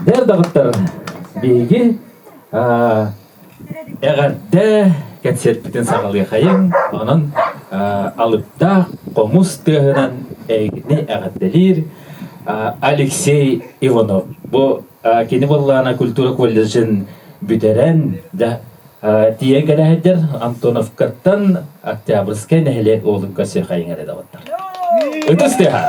Дэр даҕыттар биһиги эҕэрдэ кэнсиэрпитин саҕалыахайыҥ. Онон алыптаах хомус тыаһынан эйигини эҕэрдэлиир Алексей Иванов. Бу кини буоллаҕына культура колледжын бүтэрэн дьэ тиийэн кэлэһэрдэр Антоновкаттан Октябрьскай нэһилиэк уолун көрсүөххэйиҥ эрэ доҕоттор. Ытыс тыаһа!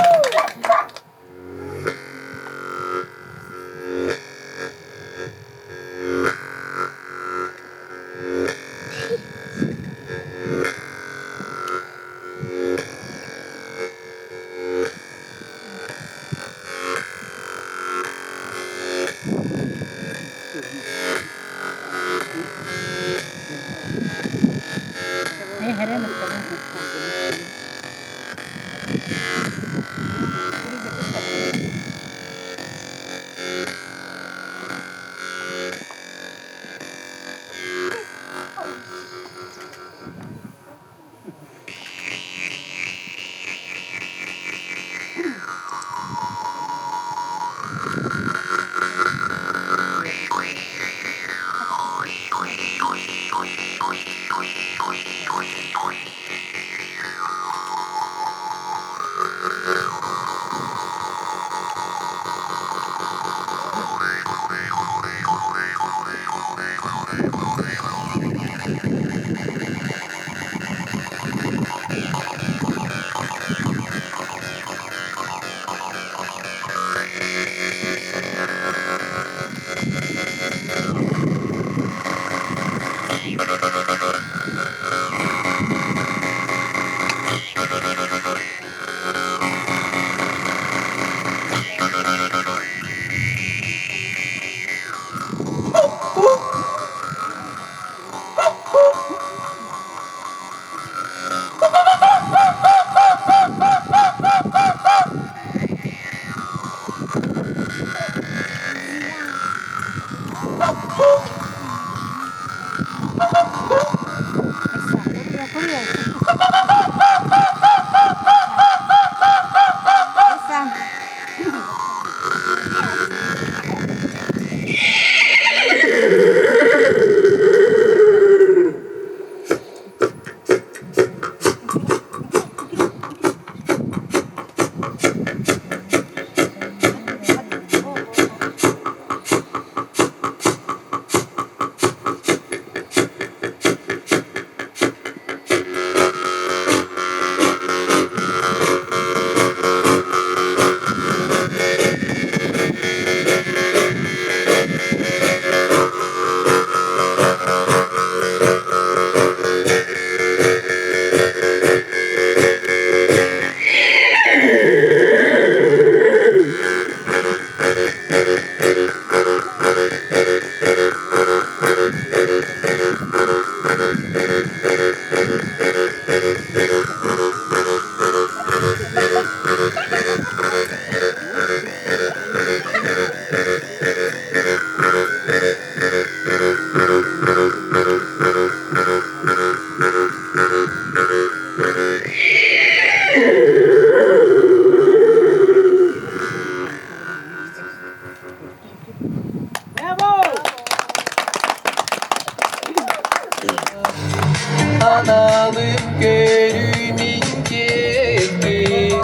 Аналым көрүмин киэҥин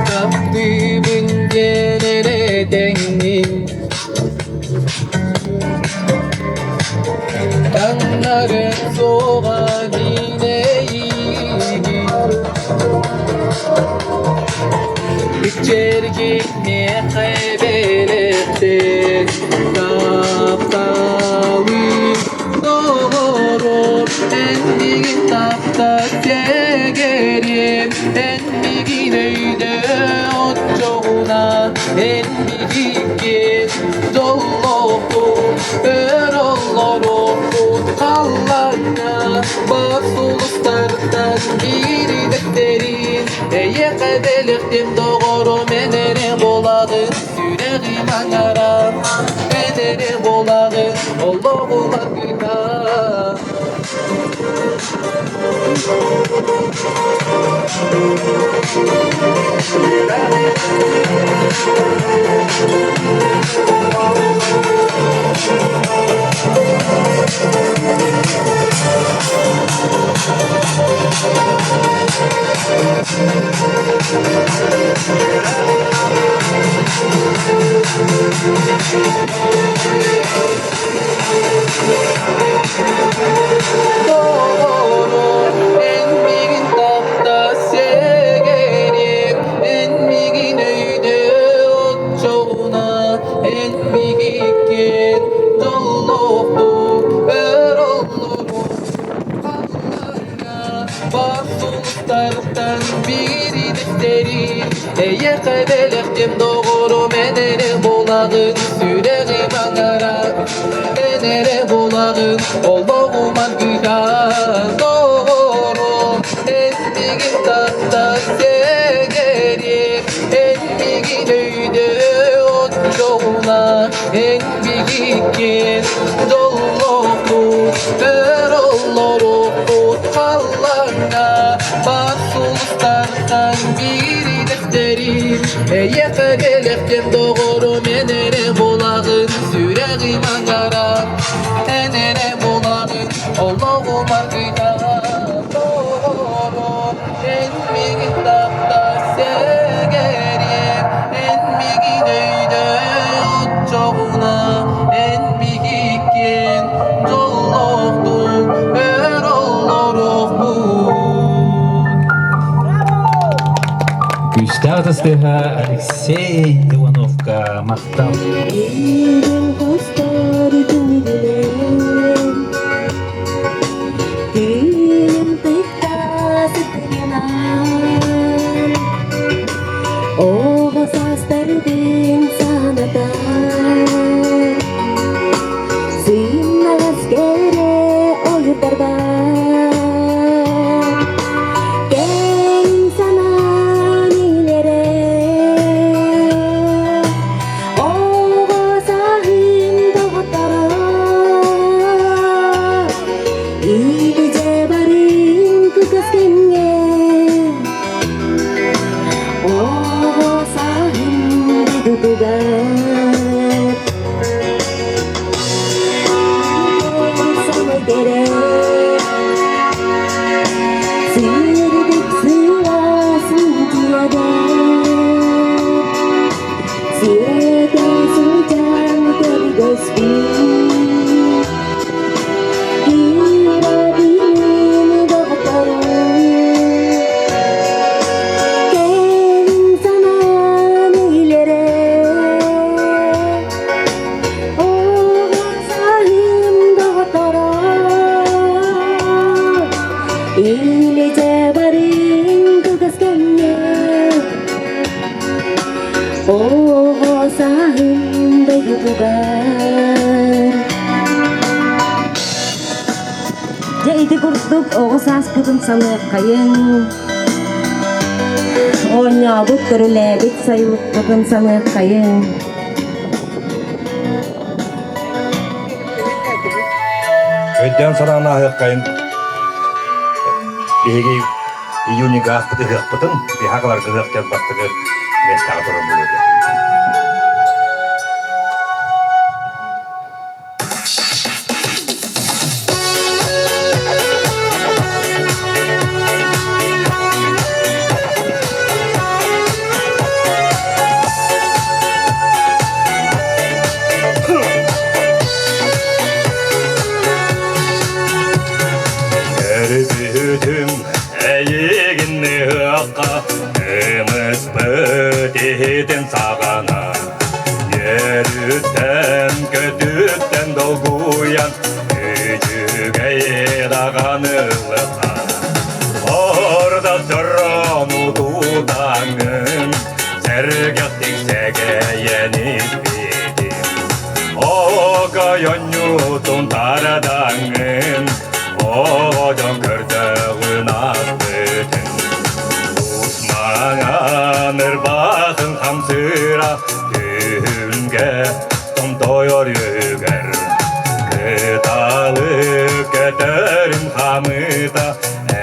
Таптыыбын диэн эрэ тэҥҥин Таҥнарын суоҕа мин эйиигин Иччэргин миэхэ бэлэхтээ Тапталым доҕорум эн миигин таптат сэгэриэм эн миигин өйдөө оччоҕуна эн биһиккин дьоллоохпут өр олоруохпут халлааҥҥа бар сулустартан биирдэстэрин эйиэхэ бэлэхтиэм доҕорум эн эрэ буолаҕын сүрэҕим аҥара эн эрэ буолаҕын олоҕум аргыта. Эйиэхэ бэлэхтиэм доҕорум эн эрэ буолаҕын, сүрэҕим аҥара эн эрэ буолаҕын, олоҕум аргыһа доҕорум, эн миигин таптаа сэгэриэм, эн миигин өйдөө оччоҕуна, эн биһиккин дьоллоохпут, өр олоруохпут халлааҥҥа баар сулустартан биирдэстэрим, эйиэхэ бэлэхтиэм доҕорум эн эрэ буолаҕын, сүрэҕим аҥара эн эрэ буолаҕын, олоҕум аргыһа доҕорум, эн миигин таптаа сэгэриэм, эн миигин өйдөө оччоҕуна, эн биһиккин дьоллоохтук өр олоруохпут. Күүстээх ытыстыыһа Алексей Ивановка махтал. Иирин хостор түнүгүлэн, Түүнүн тыйта сытыгынан, Оҕо саастарбын санатар, Сымнаҕас кэрэ ойуурдарбар, Кэҥ санаан илэрэ, Оҕо сааһым доҕотторо, Илдьэ барыҥ кылгас кэмҥэ, Оҕо сааһым дойдутугар. Самай кэрэ, сырдык сылаас мичийэдэ, Сиэтэ сылдьан көрдөспүт, Кыра доҕотторум, Кэлин санаан илэрэ, Оҕо сааһым доҕотторо, Илдьэ барыҥ кылгас кэмҥэ, Оҕо сааһым дойдутугар. Дьэ ити курдук оҕо сааспытын саныаххайыҥ, оонньообут, көрүлээбит сайылыкпытын саныаххайыҥ. Өйдөөн санаан ааһыаххайын биһиги июньга ааспыт ыһыахпытын биһагаларга ыһыах диэн бастакы миэстэҕэ турар буолуо этэ. Көрбүтүм эйигин ыһыахха ымыспыт иһитин саҕана Үөрүттэн көтүттэн долгуйан үчүгэй даҕаны ылыха Орда сорону тутаҥын сэргэхтик сэгэйэн испитим Окойонньутун тарадаҥын оҕодон көрдөҕүн аспытын Усмаҥан ырбаахын хамсыыра түһүлгэ томтойор үгэр Кыталык көтөрүм хамыта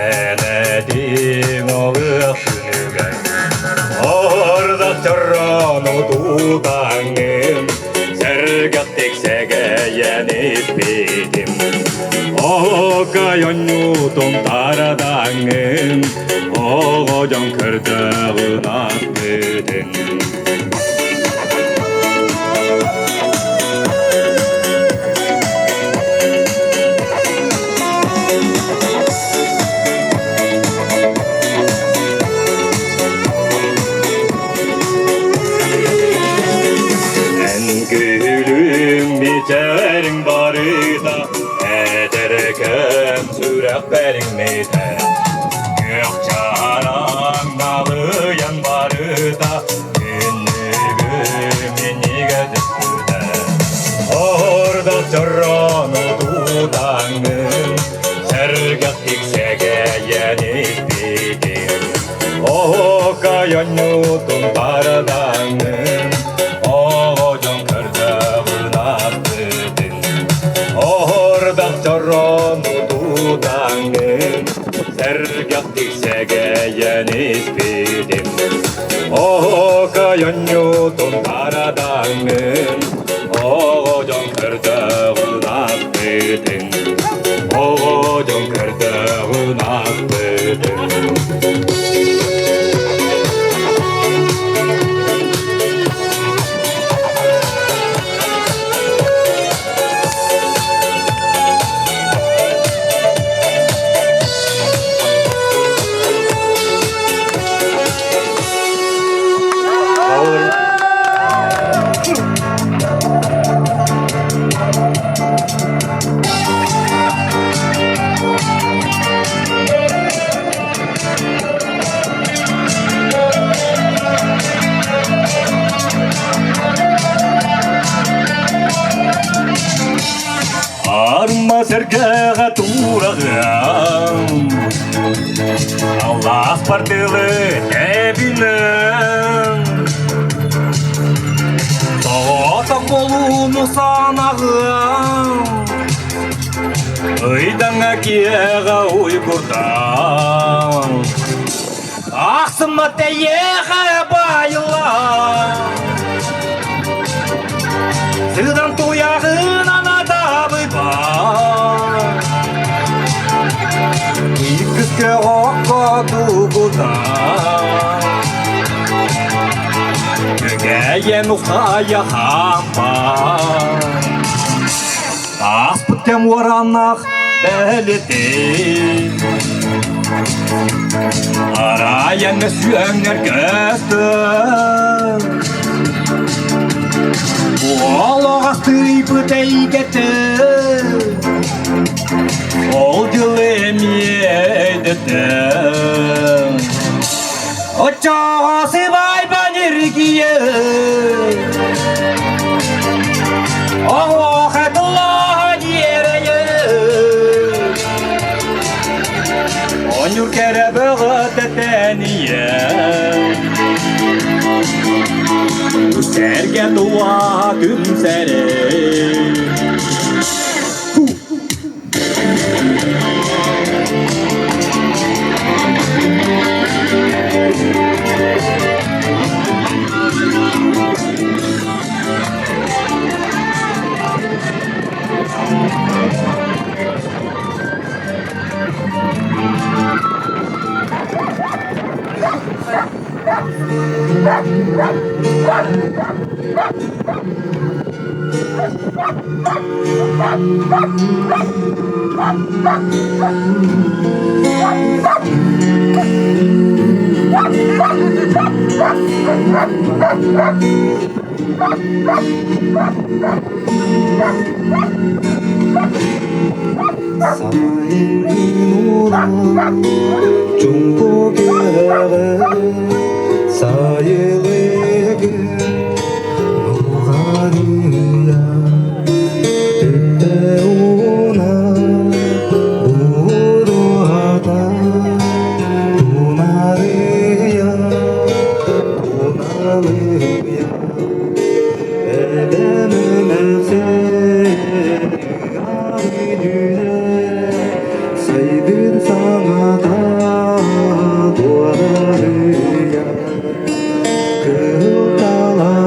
энэтиҥ олуох күнүгэр Ордох чоррону тутаҥын сэргэхтик сэгэйэн испитим Окойонньутун тарадаҥын оҕо дьон көрдөҕүн аспытын Эн күлүм мичээриҥ барыта эдэркэм сүрэхпэриҥ митэ Күөх чараҥ налыйан барыта Оонньуутун тарадаҥҥын, Оҕо дьон көрдөҕүн аспытыҥ, Оҕо дьон көрдөҕүн аспытыҥ. Арма сэргэҕэ тураҕым, Аллах бардылы тэбинэн, Тоҕото болууну санаҕым, Ыйдаҥа киэҕэ уйгурдан, Ахсымма тэйиэхэ байыллан, Сыдан туйаҕынан атабыйбан, Иккискэ окко тугутан, Күгэйэн ухайа хампан, Ааспыт кэм уораннаах бэлитин, Арайан өсүөҥҥэр көстөр, Олох астыйбыт эйгэтэ, Ол дьыл эмиэ өйдөтөр. Оччоҕо сыбайбан эргийэ, Оһуоха тыллааһа дьиэрэйэ, Онньур кэрэ бөҕө тэтэнийэ, Сэргэ туа түмсэрэ. Чуҥкук үрэҕи сайылыгы нуҕарыйа түптэ уна буруһата тунарыйа туналыйа эбэм эмээхсин Сайдын саҥата туорарыйа, кыыл талаҕар.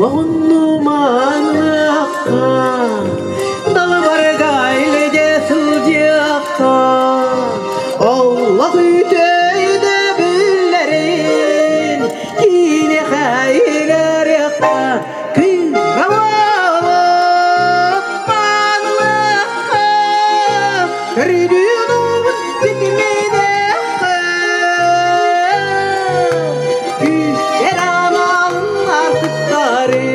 Олоҕуннуманыахха, далбарга илдьэ сылдьыахха, олох үтөйдөбүллэрин киниэхэ иҥэриэххэ, кыыһа-маныахха, көрдүүн уубут ситиминэххэ, күүстэр аналын артыктары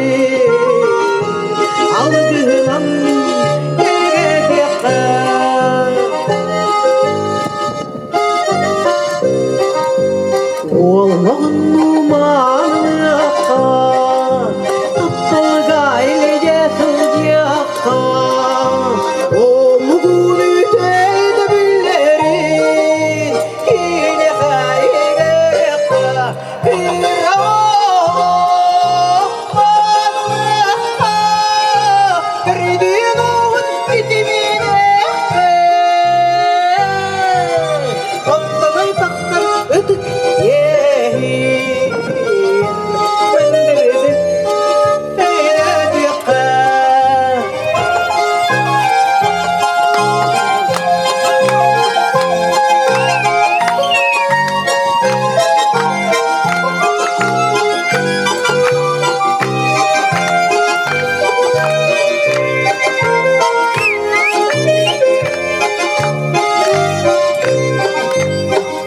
алгыһынан кэргэтиэххэ. Уоллаҕын уманыахха, тапталга илдьэ сылдьыахха, омугун үтөйдөбүллэрин киниэхэ иҥэриэххэ, кыра Көрдүүн уун битимиэххэ, Онтоной тахсар ытык иэһин мындырдык өйдөтүөххэ.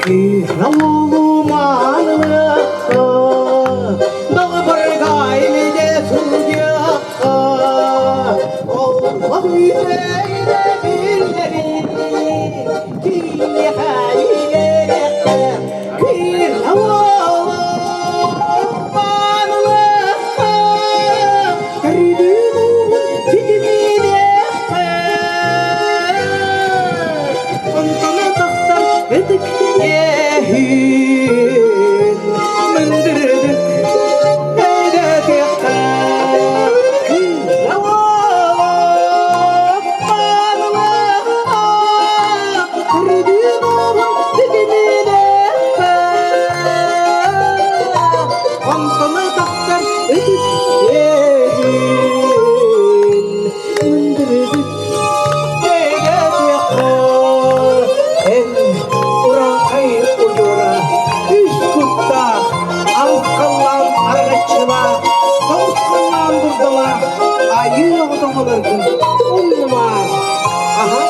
Кыра далбарга илдьэ сылдьыахха, олох үчүгэйдэ биллэрин киниэхэ иҥэриэххэ. Кыра маанылыахха, көрдүүн уун ситиминиэххэ. Онтон тахсар ытык иэһин мындырдык өйдөтүөххэ. Онтон тахсар ытык иэһин мындырдык Эн урааҥхай удьуора үс куттаах, алыс халлаан араҥаччылаах, тоҕус халлаан дурдалаах айыы оҕото буоларгын умнумаар. Аһа.